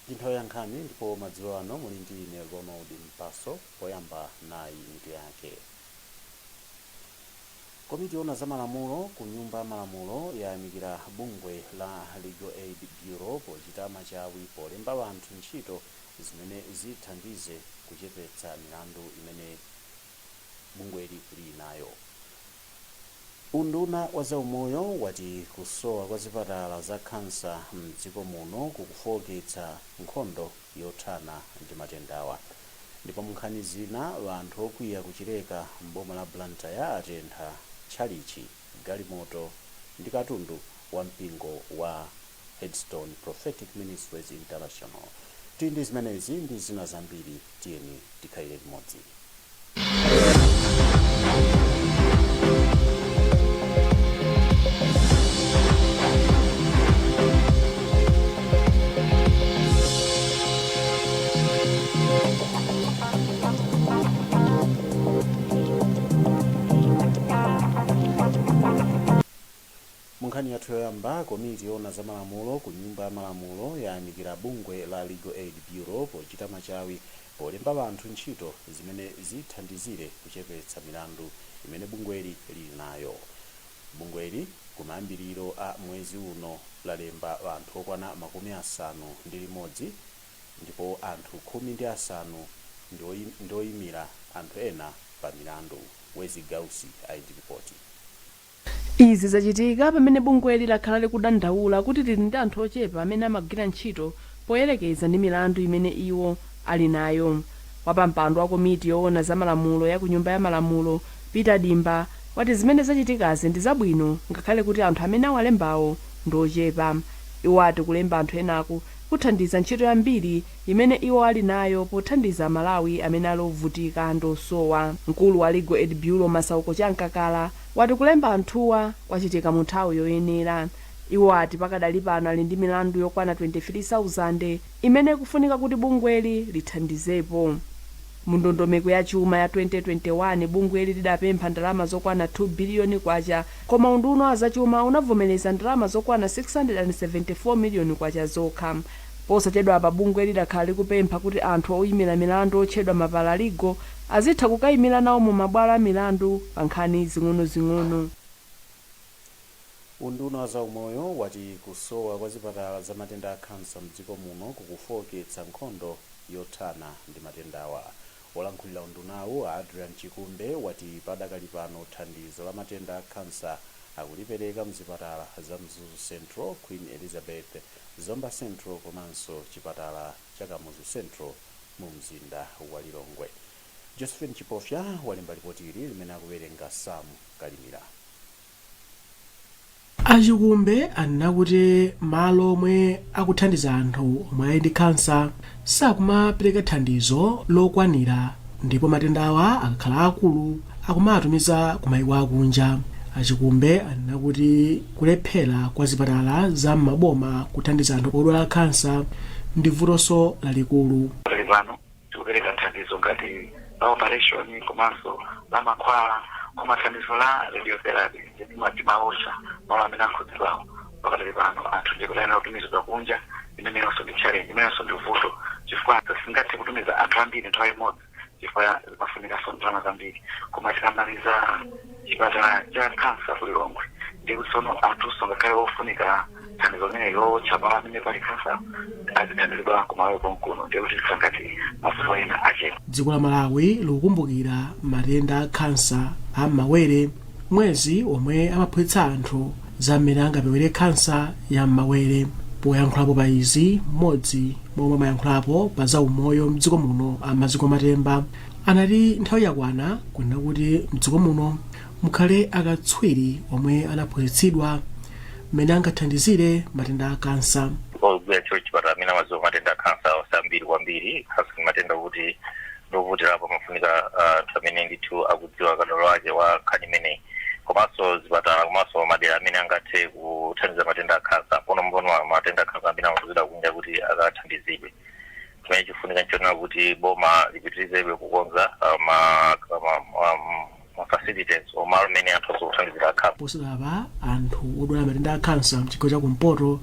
Nthawi ya nkhani, ndipo madzulo ano muli ndi ine Ronald Mpaso. Poyamba, nayi mitu yake. Komiti yoona za malamulo ku Nyumba ya Malamulo yayamikira bungwe la Legal Aid Bureau pochita machawi polemba anthu ntchito zimene zithandize kuchepetsa milandu imene bungweli lili nayo. Unduna wa Zaumoyo wati kusowa kwa zipatala za khansa mdziko muno kukufowoketsa nkhondo yothana ndi matendawa. Ndipo munkhani zina, anthu okwiya kuchileka mboma la Blantyre atentha tchalichi, galimoto ndi katundu wa mpingo wa Headstone Prophetic Ministries International. Tili ndi zimenezi ndi zina zambiri, tiyeni tikhalire limodzi. Munkhani yathu yoyamba, komiti yoona za malamulo ku Nyumba ya Malamulo yayamikira bungwe la Legal Aid Bureau pochita machawi polemba anthu ntchito zimene zithandizire kuchepetsa milandu imene bungweli lili nayo. Bungweli kumayambiriro a mwezi uno lalemba anthu okwana 61, ndipo anthu 15 ndi oyimira anthu ena pa milandu. Wezi Gausi ali ndi ripoti. Izi zachitika pamene bungweli lakhala likudandaula kuti lili ndi anthu ochepa amene amagwira ntchito poyerekeza ndi milandu imene iwo ali nayo. Wapampando wa komiti yoona za malamulo ya ku Nyumba ya Malamulo, Peter Dimba, wati zimene zachitikazi ndi zabwino ngakhale kuti anthu amene awalembawo ndi ochepa. Iwo ati kulemba anthu enaku kuthandiza ntchito yambiri imene iwo ali nayo pothandiza Amalawi amene ali ovutika ndi osowa. Mkulu wa Legal Aid Bureau, Masauko Chamkakala, wati kulemba anthuwa kwachitika mu nthawi yoyenera. Iwo ati pakadali pano ali ndi milandu yokwana 23,000 imene ikufunika kuti bungweli lithandizepo. Mu ndondomeko ya chuma ya 2021, bungweli lidapempha ndalama zokwana 2 biliyoni kwacha, koma unduna wa zachuma unavomereza ndalama zokwana 674 miliyoni kwacha zokha. Posachedwapa bungweli lidakhala likupempha kuti anthu oyimira milandu otchedwa ma paralegal azitha kukayimira nawo mu mabwalo a milandu pa nkhani zing'ono-zing'ono. Unduna wa Zaumoyo wati kusowa kwa zipatala za matenda a khansa mdziko muno kukufowoketsa nkhondo yothana ndi matendawa. Olankhulira undunawu, Adrian Chikumbe, wati padakali pano thandizo la matenda a khansa akulipereka mzipatala za Mzuzu Central, Queen Elizabeth, Zomba Central komanso chipatala cha Kamuzu Central mu mzinda wa Lilongwe. Josephine Chipofya walemba ripoti ili limene akuwerenga Sam Kalimira. Achikumbe anena kuti malo omwe akuthandiza anthu omwe ali ndi khansa sakumapereka thandizo lokwanira, ndipo matendawa akakhala akulu akumatumiza ku mayiko akunja. Achikumbe anena kuti kulephera kwa zipatala za m'maboma kuthandiza anthu odwala khansa ndi vutonso lalikulu. Pali pano tikupereka thandizo ngati la operation komanso la mankhwala, koma thandizo la radiotherapy timaosha malo amene akhudzidwawo, pakatali pano anthu ndikuyenera kutumizidwa kunja. Imeneyonso ndi challenge, imeneyonso ndi vuto, chifukwa singathe kutumiza anthu ambiri nthawi imodzi chifukwa zimafunikanso ndalama zambiri. Koma tikamaliza chipatala cha kansa ku Lilongwe, ndi tsono anthunso ngakhale ofunika thandizo limene lotcha malo amene pali kansa azithandizidwa kumalo konkuno, ndiye kuti ngati mavuto ena achepa. Dziko la Malawi likukumbukira matenda a khansa a m'mawere mwezi omwe amaphunzitsa anthu za mmene angapewere khansa ya m'mawere. Poyankhulapo pa izi, mmodzi mwa omwe amayankhulapo pa za umoyo mdziko muno, a Maziko Matemba, anati nthawi yakwana kunena kuti mdziko muno mukhale akatswiri omwe anaphunzitsidwa mmene angathandizire matenda a kansa. Ogwira ntchito chipatala amene amadziwa matenda a khansa ambiri kwambiri. Khansa ndi matenda kuti ndovutirapo, amafunika anthu amene ndithu akudziwa kadaulo ake wa nkhani imeneyi, komanso zipatala komanso madera amene angathe kuthandiza matenda a khansa. Pono mpono matenda a khansa ambiri amatumizidwa kunja kuti akathandizidwe. Chimene chifunika nchonena kuti boma lipitirizebe kukonza ma facilities. facilities omalo mmene anthu azikuthandizira khansa. Posachedwapa anthu odwala matenda a khansa mchigawo chakumpoto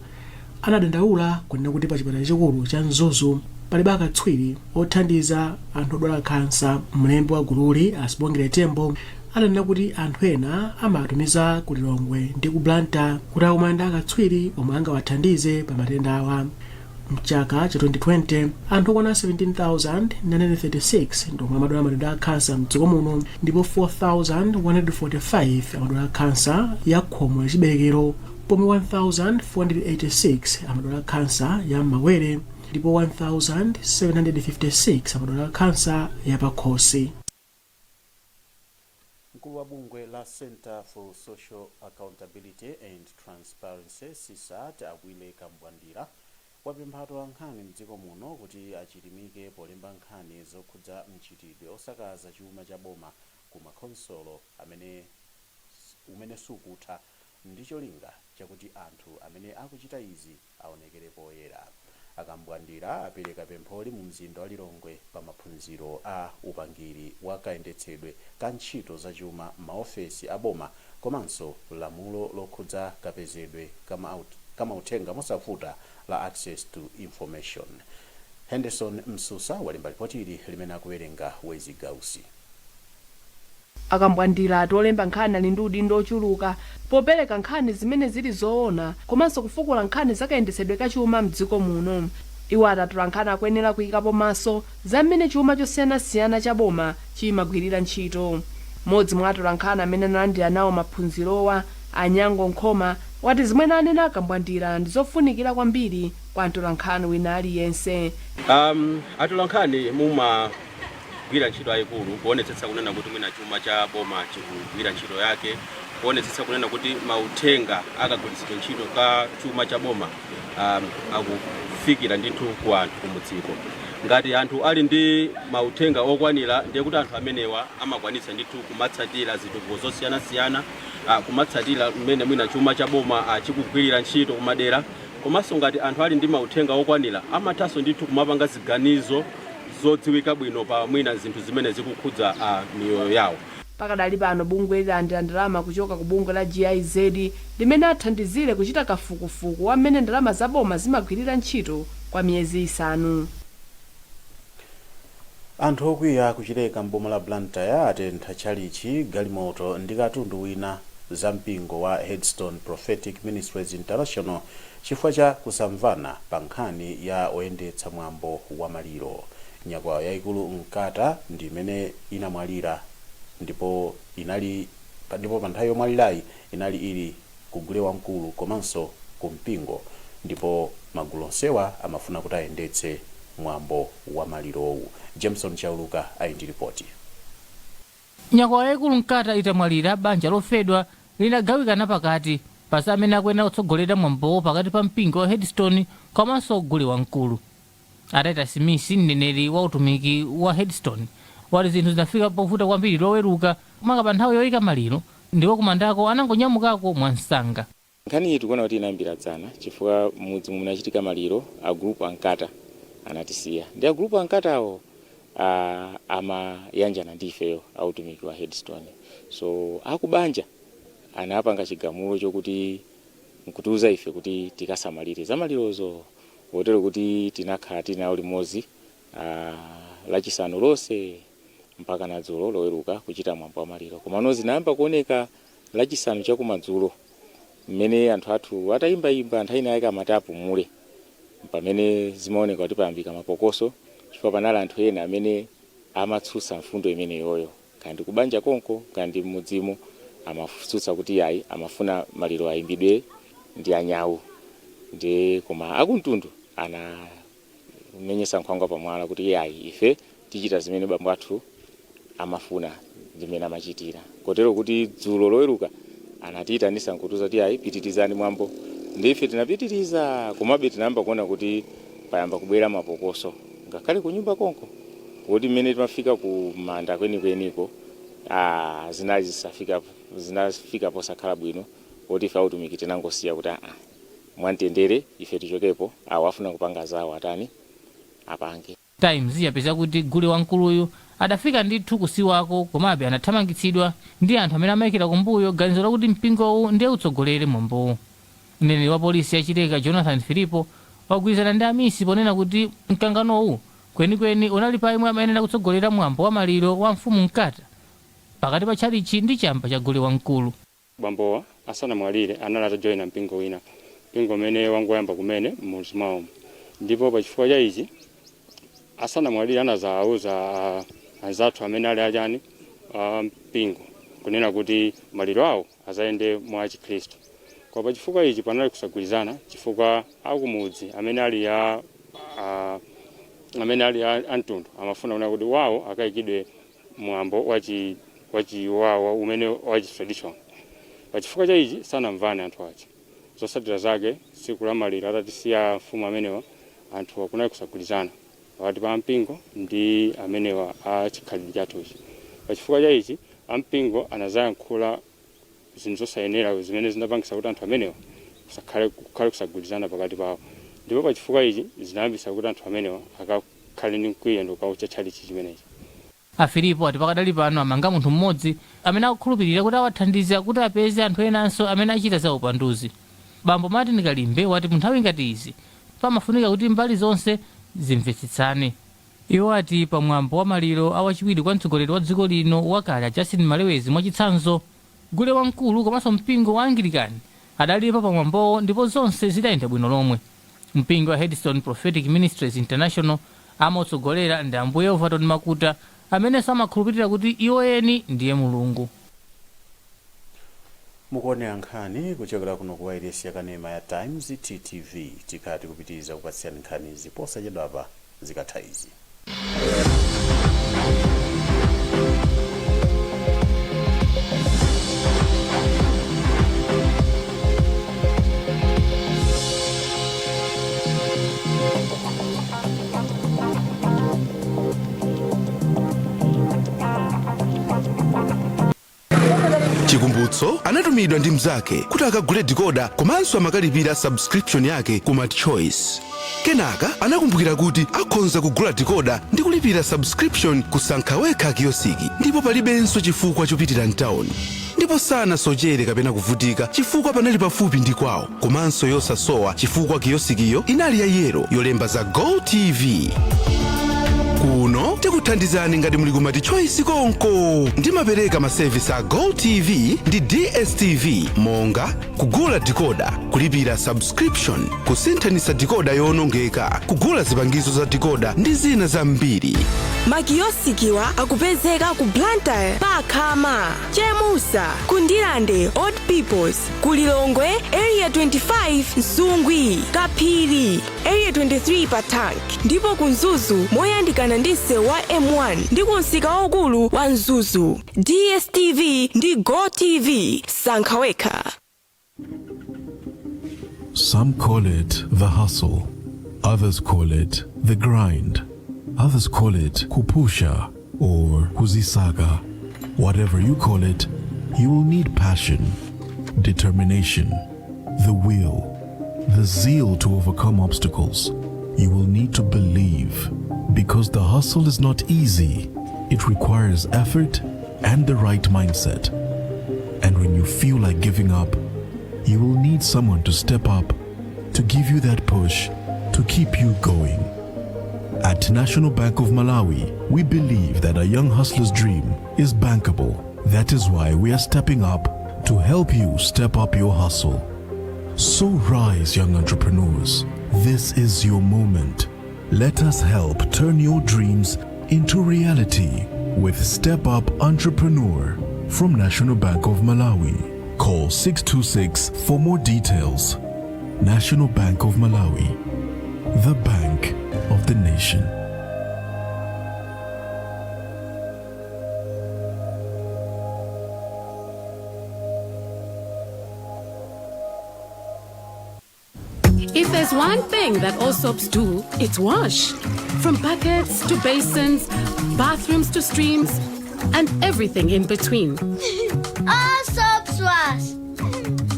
anadandaula kunena kuti pa chipatala chachikulu cha Mzuzu palibe akatswiri othandiza anthu odwala khansa. Mlembi wa gululi, Asibongere Tembo, adanena kuti anthu ena amatumiza ku Lilongwe ndi ku Blantyre kuti akumane ndi akatswiri omwe angawathandize pa matenda awa. Mchaka cha 2020 anthu okwana 17,936 ndi omwe amadwala matenda a khansa mdziko muno, ndipo 4,145 amadwala khansa ya khomo la chiberekero, pomwe 1,486 amadwala khansa ya mawere ndipo 1,756 amadwala khansa ya pakhosi. Mkulu wa bungwe la Center for Social Accountability and Transparency, CSAT, Awile Kambwandira, wapempha atolankhani mdziko muno kuti achilimike polemba nkhani zokhudza mchitidwe osakaza chuma cha boma ku makhonsolo amene umene sukutha, ndi cholinga chakuti anthu amene akuchita izi aonekere poyera. Akambwandira apereka pempholi mu mzinda wa Lilongwe pa maphunziro a upangiri wa kayendetsedwe ka ntchito zachuma m'maofesi a boma komanso lamulo lokhudza kapezedwe kamauthenga mosavuta la Access to Information. Henderson Msusa walemba ripoti ili limene akuwerenga Wezi Gausi. Akambwandira ati olemba nkhani ali ndi udindo ochuluka popereka nkhani zimene zili zoona komanso kufukula nkhani zakayendetsedwe kachuma mdziko muno. Iwo ati atolankhani akuyenera kuyikapo maso za mmene chuma chosiyanasiyana cha boma chimagwirira ntchito. Mmodzi mwa atolankhani amene analandira nawo maphunzirowa, Anyango Nkhoma, wati zimene anena Akambwandira ndi zofunikira kwambiri kwa mtolankhani wina aliyense. Atolankhani mumagwira ntchito yayikulu kuonetsetsa kunena kuti mwina chuma cha boma chikugwira ntchito yake, kuonetsetsa kunena kuti mauthenga akagwiritsidwe ntchito ka chuma cha boma akufikira ndithu ku anthu kumudziko. Ngati anthu ali ndi mauthenga okwanira, ndiye kuti anthu amenewa amakwanitsa ndithu kumatsatira zitukuko zosiyanasiyana, kumatsatira mmene mwina chuma cha boma chikugwirira ntchito kumadera. Komanso ngati anthu ali ndi mauthenga okwanira, amathanso ndithu kumapanga ziganizo zodziwika bwino pa mwina zinthu zimene zikukhudza miyoyo yawo. Pakadali pano bungwe lilandira ndalama kuchoka ku bungwe la GIZ limene athandizire kuchita kafukufuku wa mmene ndalama zaboma zimagwirira ntchito kwa miyezi 5. Anthu okwiya kuchileka mboma la Blantyre atentha tchalichi, galimoto ndi katundu wina za mpingo wa Headstone Prophetic Ministries International chifukwa cha kusamvana pa nkhani ya oyendetsa mwambo wa maliro. Nyakwawa Yayikulu Mkata ndi imene inamwalira, ndipo pa nthawi yomwalirayi inali ili kugule wamkulu komanso ku mpingo, ndipo magulu onsewa amafuna kuti ayendetse mwambo wa malirowu. Jameson Chauluka ali ndi ripoti. Nyakwawa Yayikulu Mkata itamwalira, banja lofedwa linagawikana pakati pasi amene akuyenera kutsogolera mwambowo pakati pa mpingo wa Headstone komanso gule wamkulu. Ataita Simisi, mneneri wa utumiki wa Headstone, wati zinthu zinafika povuta kwambiri Loweruka, maka pa nthawi yoyika maliro, ndipo kumandako anangonyamukako mwansanga. Nkhani iyi tikuona kuti inayambira dzana, chifukwa mudzi munachitika maliro, a group Ankata anatisiya, ndi a group Ankatawo amayanjana ndi ifeyo autumiki wa Headstone. So akubanja anapanga chigamulo chokuti nkutiuza ife kuti tikasamalire zamalirozo, kotero kuti tinakhala tili nawo limodzi Lachisanu lonse mpaka nadzulo Loweruka kuchita mwambo wa maliro. Komano zinayamba kuoneka Lachisanu chakumadzulo, mmene anthu athu atayimbayimba, nthawi ina yake amati apumule, pamene zimaoneka kuti payambika mapokoso, chifukwa panali anthu ena amene amatsutsa mfundo imeneyoyo, kandi kubanja konko kandi m'mudzimo, amatsutsa kuti ayi, amafuna maliro ayimbidwe ndi anyawu. Ndi koma akumtundu anamenyesa nkhwangwa pamwala kuti ayi, ife tichita zimene bambo athu amafuna, ndimene amachitira. Kotero kuti dzulo Loweruka anatiyitanisa nkutiuza kuti ayi, pitirizani mwambo, ndi ife tinapitiriza. Komabe tinayamba kuona kuti payamba kubwera mapokoso ngakhale kunyumba konko, kuti mmene timafika ku manda kwenikweniko, zinali zisafika, zinafika posakhala bwino, kuti ife autumiki tinangosiya kuti aa, mwamtendere ife tichokepo, awo afuna kupanga zawo atani, apange. Times yapeza kuti gule wamkuluyu Adafika ndithu kusiwako, komabe anathamangitsidwa ndi anthu amene amayikira kumbuyo ganizo lakuti mpingowu ndiye utsogolere mwambowu. Mneneri wa polisi ya Chileka, Jonathan Filipo, wagwirizana ndi Amisi ponena kuti mkanganowu kwenikweni unali pa imwe amayenera kutsogolera mwambo wa maliro wa mfumu Mkata pakati pa tchalichi ndi chamba cha gule wamkulu. Bambowa asanamwalire anali atajoyina mpingo wina, mpingo umene wangoyamba kumene m'mudzi mwawo, ndipo pachifukwa cha ichi asanamwalire anazawuza anzathu amene ali achani mpingo kunena kuti maliro awo azayende mwa Chikhristu. Kwa pachifukwa ichi panali kusagwirizana, chifukwa akumudzi amene ali a amene ali amtundu amafuna kunena kuti wawo akayikidwe mwambo wachi wachiwawa umene wachi tradition. Pachifukwa cha ichi sanamvane anthu aja. Zotsatira zake, tsiku la maliro atatisiya mfumu amenewa, anthu kunali kusagwirizana pakati pa mpingo ndi amenewa a chikhalidwe chathuchi. Pachifukwa cha ichi ampingo anazayankhula zinthu zosayenera zimene zinapangisa kuti anthu amenewa kusakhale kukhale kusagwirizana pakati pawo, ndipo pachifukwa ichi zinayambisa kuti anthu amenewa akakhale ndi mkwiyo ndi kukaucha tchalichi chimenechi. Afilipo ati pakadali pano amanga munthu mmodzi amene akukhulupirira kuti awathandiza kuti apeze anthu enanso amene achita za upanduzi. Bambo Martin Kalimbe wati mu nthawi ngati izi pamafunika kuti mbali zonse zimvetsetsane. Iwo ati pamwambo wa maliro awachiwiri kwa mtsogoleri wa dziko lino wakale Justin Malewezi, mwachitsanzo, gule wamkulu komanso mpingo wa Angilikani adalipo pamwambowo ndipo zonse zidayenda bwino lomwe. Mpingo wa Headstone Prophetic Ministries International amatsogolera ndi Ambuye Overton Makuta, amenenso amakhulupirira kuti iwo eni ndiye Mulungu. Mukuonera nkhani kuchokera kuno ku wailesi yakanema ya Times, TTV. Tikhala tikupitiriza kupatsirani nkhanizi posachedwapa zikatha izi. Chikumbutso anatumidwa ndi mnzake kuti akagule decoder komanso amakalipira subscription yake ku MultiChoice. Kenaka anakumbukira kuti akhonza kugula decoder ndi kulipira subscription kusankha wekha kiyosiki, ndipo palibenso chifukwa chopitira mtawuni, ndipo sanasochere kapena kuvutika chifukwa panali pafupi ndi kwawo, komanso yosasowa chifukwa kiyosikiyo inali ya yellow yolemba za Go TV. Kuno tikuthandizani ngati muli ku MultiChoice konko. Ndimapereka masevisi a Go TV ndi DStv monga kugula decoder, kulipira subscription, kusinthanitsa decoder yowonongeka, kugula zipangizo za decoder ndi zina zambiri. Makiyosikiwa akupezeka ku Blantyre Pakhama, Chemusa, Kundilande Old Peoples, ku Lilongwe Area 25, Msungwi, Kaphiri, Area 23 pa Tank, ndipo ku Mzuzu moyandikana ndi msewu wa M1 ndi ku msika waukulu wa Mzuzu. DStv ndi Go TV, sankha wekha. Some call it the hustle, others call it the grind, others call it kupusha or kuzisaka. Whatever you call it, you will need passion, determination, the will, the zeal to overcome obstacles. You will need to believe, because the hustle is not easy. It requires effort and the right mindset. And when you feel like giving up, you will need someone to step up, to give you that push, to keep you going. At National Bank of Malawi, we believe that a young hustler's dream is bankable. That is why we are stepping up to help you step up your hustle. So rise, young entrepreneurs. This is your moment. Let us help turn your dreams into reality with Step Up Entrepreneur from National Bank of Malawi. Call 626 for more details. National Bank of Malawi, the bank of the nation. If there's one thing that all soaps do, it's wash. From buckets to basins, bathrooms to streams, and everything in between. All soaps wash.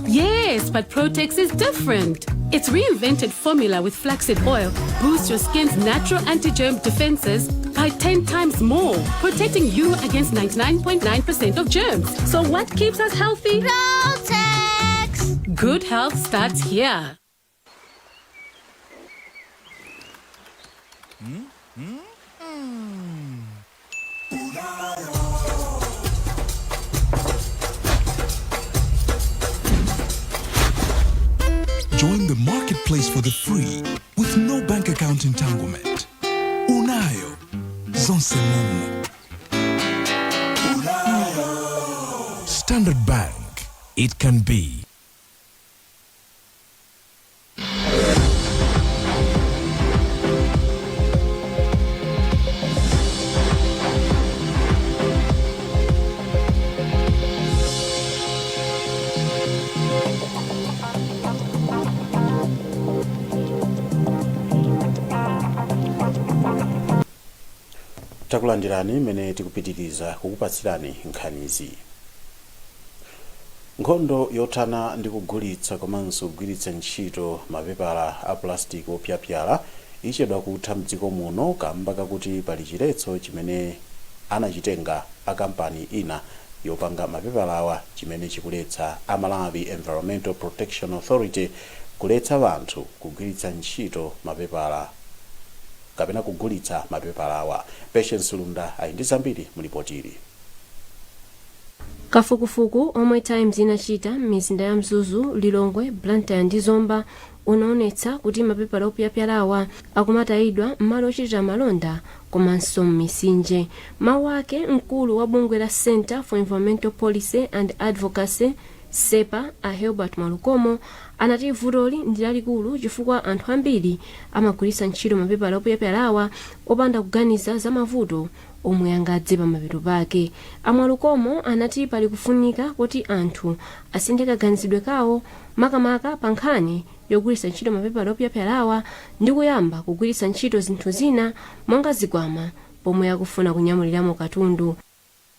Yes, but Protex is different. Its reinvented formula with flaxseed oil boosts your skin's natural anti-germ defenses. by 10 times more, protecting you against 99.9% of germs. So what keeps us healthy? Protex. Good health starts here. Join the marketplace for the free with no bank account entanglement. Unayo. Zonse momo. Standard Bank. It can be. Takulandirani mmene tikupitiriza kukupatsirani nkhanizi. Nkhondo yothana ndi kugulitsa komanso kugwiritsa ntchito mapepala a plastic opyapyala ichedwa kutha mdziko muno kamba kakuti pali chiletso chimene anachitenga a kampani ina yopanga mapepalawa, chimene chikuletsa a Malawi Environmental Protection Authority kuletsa anthu kugwiritsa ntchito mapepala kapena kugulitsa mapepalawa. Patience Lunda ali ndi zambiri mulipotili. Kafukufuku omwe Times inachita m'mizinda ya Mzuzu, Lilongwe, Blantyre ndi Zomba unaonetsa kuti mapepala opyapyalawa akumatayidwa m'malo ochitira malonda komanso m'mitsinje. Mawu ake mkulu wa bungwe la Center for Environmental Policy and Advocacy, CEPA, a Helbert Mwalukomo anati vutoli ndi lalikulu chifukwa anthu ambiri amagwiritsa ntchito mapepala opyapyalawa opanda kuganiza za mavuto omwe angadze pamapeto pake. Amwalukomo anati pali kufunika kuti anthu asinthe kaganizidwe kawo, makamaka pa nkhani yogwiritsa ntchito mapepala opyapyalawa, ndi kuyamba kugwiritsa ntchito zinthu zina monga zikwama pomwe akufuna kunyamuliramo katundu.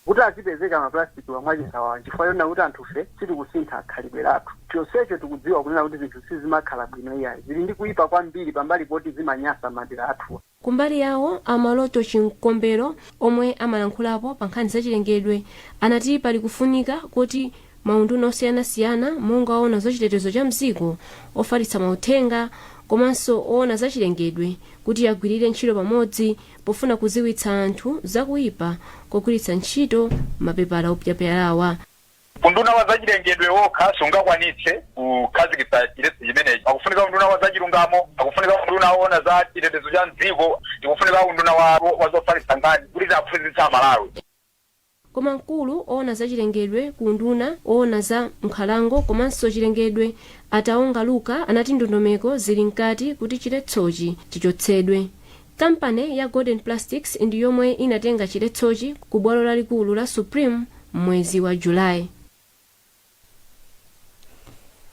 Kuti azipezeka maplastic wamwachisawawa chifukwa chonena kuti anthufe sitikusintha khalidwe lathu. Chonsecho tikudziwa kunena kuti zinthu sizimakhala bwino iyayi, zili ndi kuyipa kwambiri pambali poti zimanyasa madera athuwa. Kumbali yawo, Amaloto Chinkombero omwe amalankhulapo pa nkhani zachilengedwe anati pali kufunika kuti maunduna osiyanasiyana monga oona zachitetezo cha mdziko, ofalitsa mauthenga komanso oona zachilengedwe kuti agwirire ntchito pamodzi pofuna kuziwitsa anthu zakuyipa kogwiritsa ntchito mapepala opyapyalawa. Unduna wa zachilengedwe wokha sungakwanitse kukhazikitsa chiletso chimenechi. Akufunika unduna wa zachilungamo, akufunika unduna woona za chitetezo cha mdziko, tikufunika unduna wa zofalitsa nkhani kuti aphunzitsa Amalawi. Koma mkulu oona zachilengedwe ku unduna oona za nkhalango komanso chilengedwe, Ataonga Luka, anati ndondomeko zili mkati kuti chiletsochi chichotsedwe. Kampani ya Golden Plastics ndi yomwe inatenga chiletsochi ku bwalo lalikulu la Supreme mwezi wa Julayi.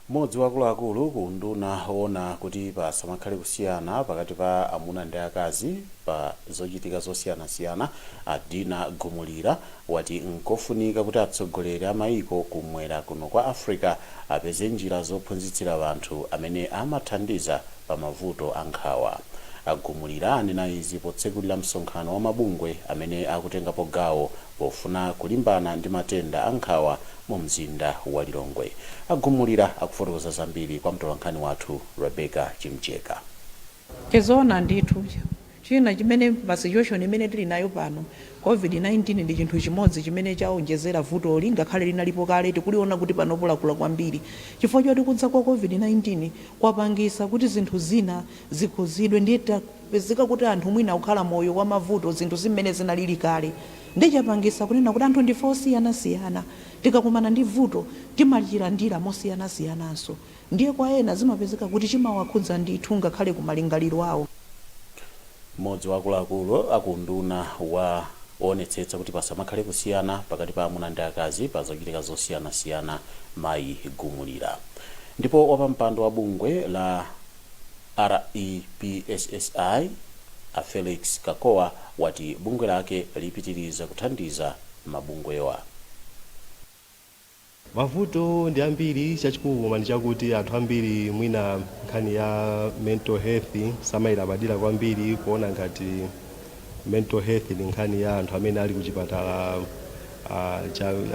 Mmodzi wa akuluakulu ku unduna woona kuti pasamakhale kusiyana pakati pa amuna ndi akazi pa zochitika zosiyanasiyana, Adina Gumulira, wati nkofunika kuti atsogoleri a mayiko kumwera kuno kwa Africa apeze njira zophunzitsira anthu amene amathandiza pa mavuto a nkhawa. Agumulira anena izi potsekulira msonkhano wa mabungwe amene akutengapo gawo pofuna kulimbana ndi matenda a nkhawa mu mzinda wa Lilongwe. Agumulira akufotokoza zambiri kwa mtolankhani wathu Rebecca Chimcheka. Tizoona ndithu china chimene pa situation imene tili nayo pano, COVID-19 ndi chinthu chimodzi chimene chaonjezera vutoli. Ngakhale linalipo kale, tikuliona kuti panopo lakula kwambiri chifukwa choti kudza kwa COVID-19 kwapangisa kuti zinthu zina zikhuzidwe, ndiye tapezeka kuti anthu mwina akukhala moyo wa mavuto, zinthu zimene zinalili kale. Ndichapangisa kunena kuti anthu ndife osiyanasiyana, tikakumana ndi vuto timachilandira mosiyanasiyananso, ndiye kwa ena zimapezeka kuti chimawakhudza ndithu ngakhale kumalingaliro awo. Mmodzi wa akuluakulu akunduna wa woonetsetsa kuti pasamakhale kusiyana pakati pa amuna ndi akazi pa zochitika zosiyanasiyana, mayi Gumulira. Ndipo wapampando wa bungwe la REPSSI, a Felix Kakowa, wati bungwe lake lipitiriza kuthandiza mabungwewa. Mavuto ndi ambiri. Chachikulu koma ndi chakuti anthu ambiri mwina nkhani ya mental health samayilabadira kwambiri, kuona ngati Mental health ndi nkhani ya anthu amene ali kuchipatala,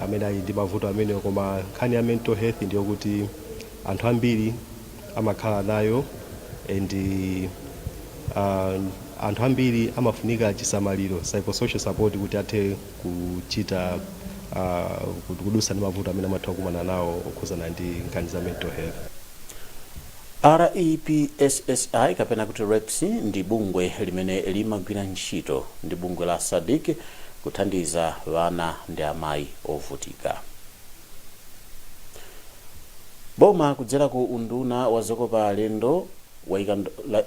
amene ali ndi mavuto amenewo, koma nkhani ya mental health ndiyokuti anthu ambiri amakhala nayo and anthu ambiri amafunika chisamaliro, psychosocial support, kuti athe kuchita kudusa ndi mavuto amene amatha kukumana nawo okhuzana ndi nkhani za mental health. REPSSI kapena kuti REPS ndi bungwe limene limagwira ntchito ndi bungwe la SADC kuthandiza vana ndi amayi ovutika. Boma kudzera ku unduna wa zokopa alendo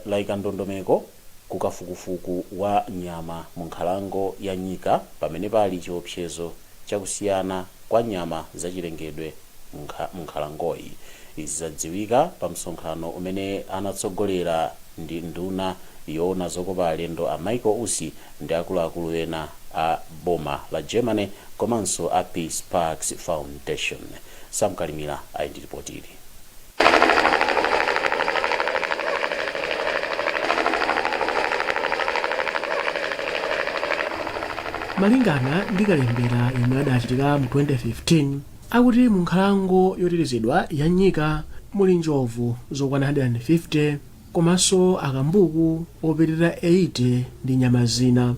layika ndondomeko kukafukufuku wa nyama mu nkhalango ya Nyika pamene pali chiopsezo chakusiyana kwa nyama zachilengedwe mu nkhalangoyi. Izi zadziwika pa msonkhano umene anatsogolera ndi nduna yoona zokopa alendo a Michael Usi ndi akuluakulu ena a boma la Germany komanso a Peace Parks Foundation. Samkalimira ali ndi ripoti ili. Malingana ndi kalembera yomwe adachitika mu 2015, akuti mu nkhalango yotetezedwa ya Nyika muli njovu zokwana 150 komanso akambuku opitirira 80 ndi nyama zina.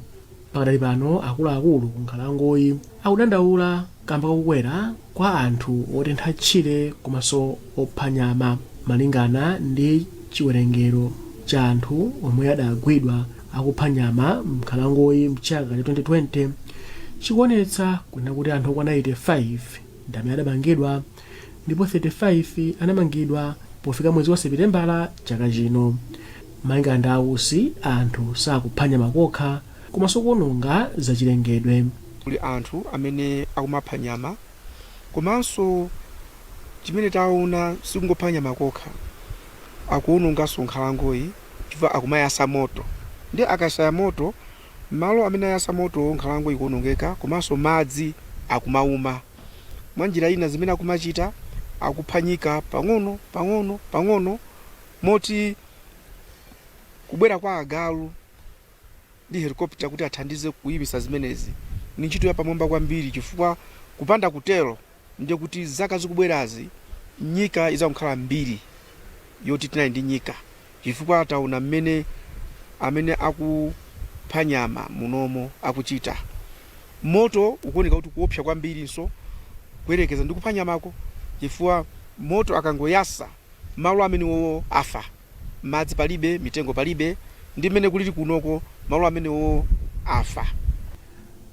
Pakadali pano akuluakulu ku nkhalangoyi akudandaula kamba kakukwera kwa anthu otentha tchire komanso opha nyama. Malingana ndi chiwerengero cha anthu omwe adagwidwa akupha nyama m'nkhalangoyi mchaka cha 2020, chikuonetsa kunena kuti anthu okwana 85 ndi amene adamangidwa ndipo 35 anamangidwa pofika mwezi wa Sepitembala chaka chino. Malingana ndi a Usi, anthu sakupha nyama kokha komanso kuononga zachilengedwe. Kuli anthu amene akumapha nyama, komanso chimene taona sikungopha nyama kokha, akuononganso nkhalangoyi chifukwa akumayasa moto, ndi akasaya moto malo amene ayasa moto nkhalango ikuonongeka, komanso madzi akumauma. Mwa njira ina zimene akumachita akuphwanyika pang'ono pang'ono pang'ono, moti kubwera kwa agalu ndi helicopter kuti athandize kuyimisa zimenezi ni ntchito yapamwamba kwambiri, chifukwa kupanda kutero ndiye kuti zaka zikubwerazi nyika izakukhala mbiri yoti tinali ndi nyika, chifukwa taona mmene amene akupha nyama munomo akuchita. Moto ukuoneka kuti kuopsa kwambirinso kuyerekeza ndi kupha nyamako, chifukwa moto akangoyasa malo amenewowo afa, madzi palibe, mitengo palibe, ndi mmene kulili kunoko malo amenewowo afa.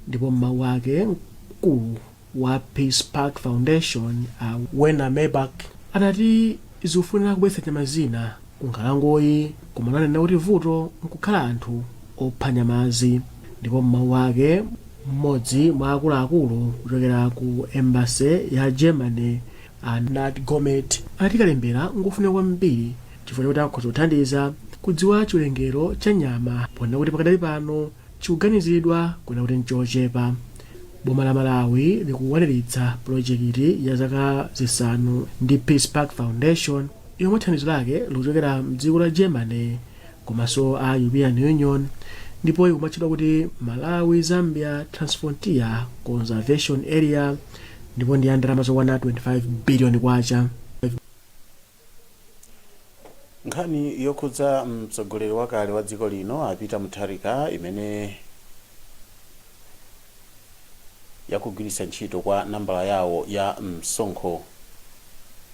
Ndipo m'mawu ake mkulu wa Peace Park Foundation a Werner Maibach anati zikufunika kubweretsa nyama zina ku nkhalangoyi, koma ananena kuti vuto nkukhala anthu opha nyamazi. Ndipo m'mawu ake mmodzi mwa akuluakulu kuchokera ku embassy ya Germany a Nat Gomet anati kalembera ngofunika kwambiri chifukwa chakuti akhoza kuthandiza kudziwa chiwerengero cha nyama, ponena kuti pakadali pano chikuganiziridwa kunena kuti nchochepa. Boma la Malawi likukwaniritsa pulojekiti ya zaka 5 ndi Peace Park Foundation yomwe thandizo lake likuchokera mdziko la Germany komanso a European Union, ndipo ikumatchedwa kuti Malawi Zambia Transfrontier Conservation Area, ndipo ndi ya ndalama zokwana 25 billion kwacha. Nkhani yokhudza mtsogoleri wakale wa dziko lino a Peter Mutharika imene yakugwiritsa ntchito kwa nambala yawo ya msonkho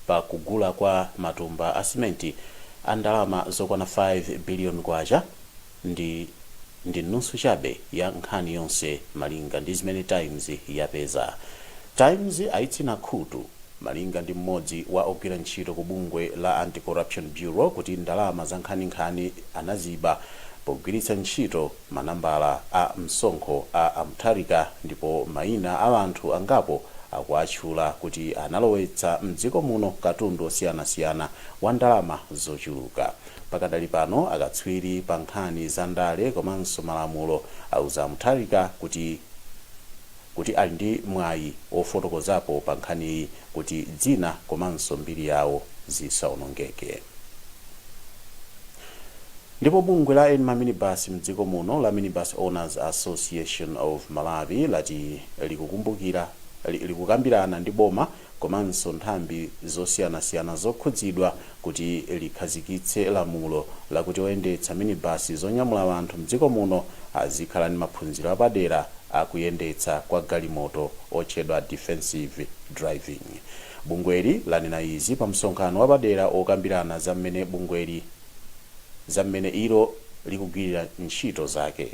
pa kugula kwa matumba a simenti a ndalama zokwana 5 billion kwacha ndi nusu chabe ya nkhani yonse, malinga ndi zimene Times yapeza. Times ayitsina khutu malinga ndi mmodzi wa ogwira ntchito ku bungwe la Anti-Corruption Bureau kuti ndalama za nkhaninkhani anaziba pogwiritsa ntchito manambala a msonkho a Mutharika, ndipo mayina a anthu angapo akuatchula kuti analowetsa mdziko muno katundu osiyanasiyana wa ndalama zochuluka. Pakadali pano akatswiri pa nkhani za ndale komanso malamulo auza Mutharika kuti ali ndi mwayi ofotokozapo pa nkhaniyi kuti dzina komanso mbiri yawo zisaonongeke. Ndipo bungwe la eni maminibus mdziko muno la Minibus Owners Association of Malawi lati likukumbukira likukambirana ndi boma komanso nthambi zosiyanasiyana zokhudzidwa kuti likhazikitse lamulo lakuti oyendetsa minibus zonyamula anthu mdziko muno azikhala ndi maphunziro apadera akuyendetsa kwa galimoto otchedwa defensive driving. Bungweli lanena izi pa msonkhano wapadera okambirana za mmene bungweli za mmene ilo likugwirira ntchito zake.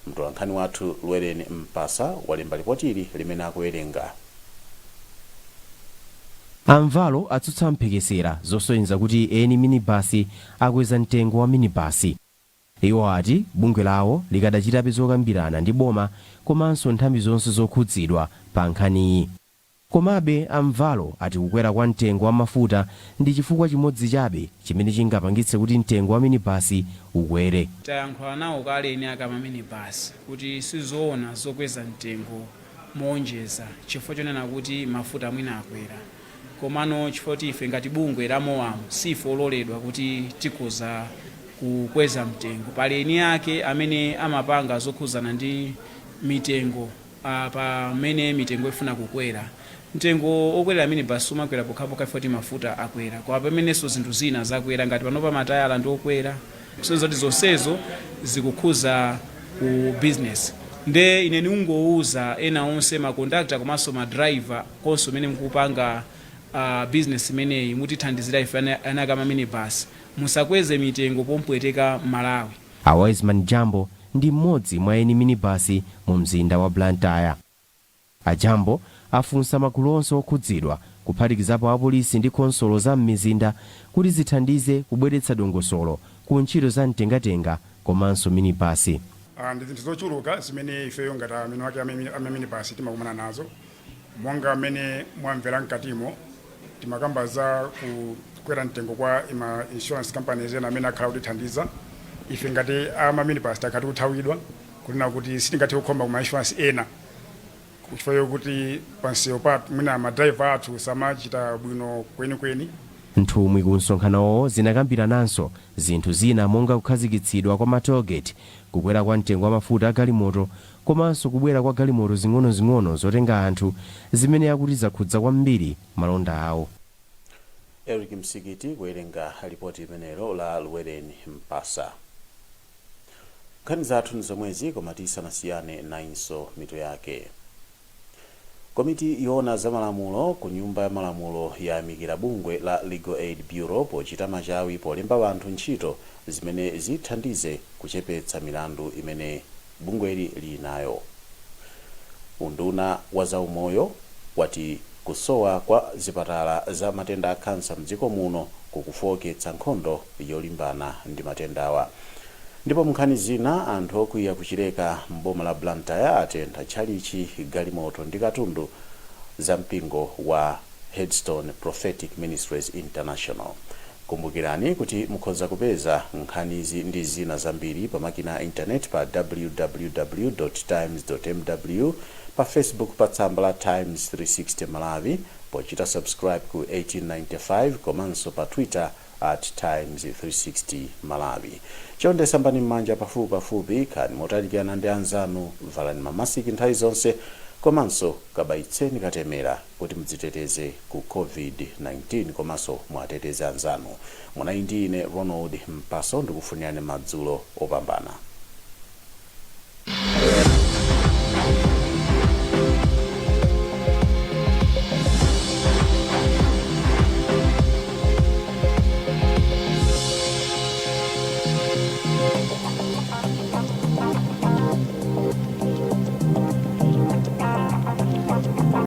Mtolankhani wathu Lwereni Mpasa walemba lipotili limene akuwerenga. Amvalo atsutsa mphekesera zosonyeza kuti eni minibasi akweza mtengo wa minibasi. Iwo ati bungwe lawo likadachitabe zokambirana ndi boma komanso nthambi zonse zokhudzidwa pa nkhaniyi. Komabe Amvalo ati kukwera kwa mtengo wa mafuta ndi chifukwa chimodzi chabe chimene chingapangitse kuti mtengo wa minibasi ukwere. Tayankhula nawo kale eni ake amaminibasi kuti sizoona zokweza mtengo moonjeza chifukwa chonena kuti mafuta mwina akwera, komano chifukwa kuti ife ngati bungwe la MOAM sife ololedwa kuti tikhoza kukweza mtengo. Pali eni ake amene amapanga zokhuzana ndi mitengo pamene mitengo ifuna kukwera. Mtengo okwelera minibus sumakwera pokhapokha chifukwa kuti mafuta akwera, koma pamenenso zinthu zina zakwera, ngati panopa matayala ndi okwera, kusonyeza kuti zonsezo zikukhuza ku business. Nde ine ndikungowuza ena onse, makondakta komanso madriver konse umene mukupanga business imeneyi, mutithandizira ife eni ake amaminibus, musakweze mitengo pompweteka Malawi. A Wiseman Jambo ndi mmodzi mwa eni minibasi mu mzinda wa Blantyre. A Jambo afunsa magulu onse okhudzidwa, kuphatikizapo apolisi ndi khonsolo za m'mizinda, kuti zithandize kubweretsa dongosolo ku ntchito za mtengatenga komanso minibasi. Ndi zinthu zochuluka zimene ifeyo ngati amene wake amaminibasi timakumana nazo. Monga mmene mwamvera mkatimo, timakamba za kukwera mtengo kwa ima insurance companies ena amene akhala kutithandiza ife. Ngati amaminibasi takhala tikuthawidwa, kunena kuti sitingathe kukhoma kuma insurance ena chifukwa chokuti pansewu pathu mwina madraiva athu samachita bwino kwenikweni. Nthumwi ku msonkhanowo zinakambirananso zinthu zina monga kukhazikitsidwa kwa ma tollgate, kukwera kwa mtengo wa mafuta a galimoto komanso kubwera kwa galimoto zing'onozing'ono zotenga anthu zimene akuti zakhudza kwambiri malonda awo. Eric Msikiti kuwerenga ripoti imenelo la Lwereni Mpasa. Nkhani zathu ndi zomwezi, koma tisanasiyane, nayinso mitu yake. Komiti yoona za malamulo ku Nyumba ya Malamulo yayamikira bungwe la Legal Aid Bureau pochita machawi polemba anthu ntchito zimene zithandize kuchepetsa milandu imene bungweli lili nayo. Unduna wa zaumoyo wati kusowa kwa zipatala za matenda a khansa mdziko muno kukufowoketsa nkhondo yolimbana ndi matendawa. Ndipo munkhani zina, anthu okwiya kuchileka mboma la Blantyre atentha tchalichi, galimoto ndi katundu za mpingo wa Headstone Prophetic Ministries International. Kumbukirani kuti mukhoza kupeza nkhanizi ndi zina zambiri pa makina a intaneti pa www.times.mw, pa Facebook pa tsamba la Times 360 Malawi pochita subscribe ku 1895, komanso pa Twitter @Times360Malawi. Chonde sambani m'manja pafupipafupi, khalani motalikirana ndi anzanu, valani mamasiki nthawi zonse, komanso kabayitseni katemera kuti mudziteteze ku COVID-19 komanso mwateteze anzanu. Munali ndi ine Ronald Mpaso, ndikufunirani madzulo opambana.